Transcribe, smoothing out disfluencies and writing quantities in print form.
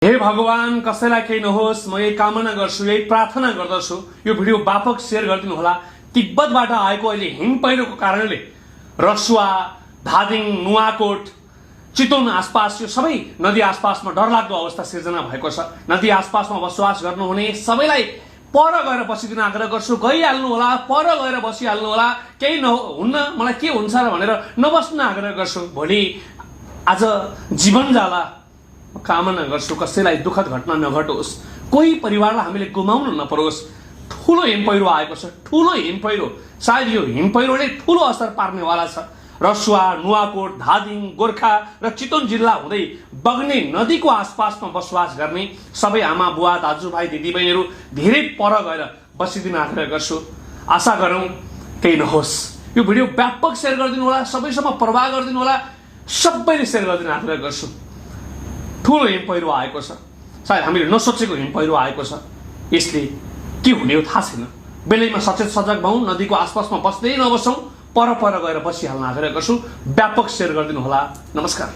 हे भगवान, कसैलाई केही नहोस्, म यही कामना गर्छु, यही प्रार्थना गर्दछु। यो भिडियो व्यापक शेयर गरिदिनु होला। तिब्बतबाट आएको अहिले हिम पहिरोको कारणले रसुवा, धादिङ, नुवाकोट, चितवन आसपास यो सबै नदी आसपासमा डरलाग्दो अवस्था सिर्जना भएको छ। नदी आसपासमा बसोबास गर्नुहुने सबैलाई पर गएर बसिदिन आग्रह गर्छु। गइहाल्नु होला, पर गएर बसिहाल्नु होला। केही हुन्न, मलाई के हुन्छ र भनेर नबस्न आग्रह गर्छु। भोलि आज जीवन जाला, कामना गर्छु कसैलाई दुःखद घटना नघटोस्, कोही परिवारलाई हामीले गुमाउन नपरोस्। ठुलो हिम पहिरो आएको छ, ठुलो हिम पहिरो। सायद यो हिम पहिरोले ठुलो असर पार्नेवाला छ। रसुवा, नुवाकोट, धादिङ, गोर्खा र चितवन जिल्ला हुँदै बग्ने नदीको आसपासमा बसोबास गर्ने सबै आमा बुवा, दाजुभाइ, दिदीबहिनीहरू धेरै पर गएर बसिदिन आग्रह गर्छु। आशा गरौँ केही नहोस्। यो भिडियो व्यापक शेयर गरिदिनु होला, सबैसम्म प्रवाह गरिदिनु होला। सबैले शेयर गरिदिन आग्रह गर्छु। ठुलो हिम पहिरो आएको छ, सायद हामीले नसोचेको हिम पहिरो आएको छ। यसले के हुने हो थाहा छैन। बेलैमा सचेत सजग भयौँ, नदीको आसपासमा बस्दै नबसौँ, पर गएर बसिहाल्न आग्रह गर्छु। व्यापक शेयर गरिदिनु होला। नमस्कार।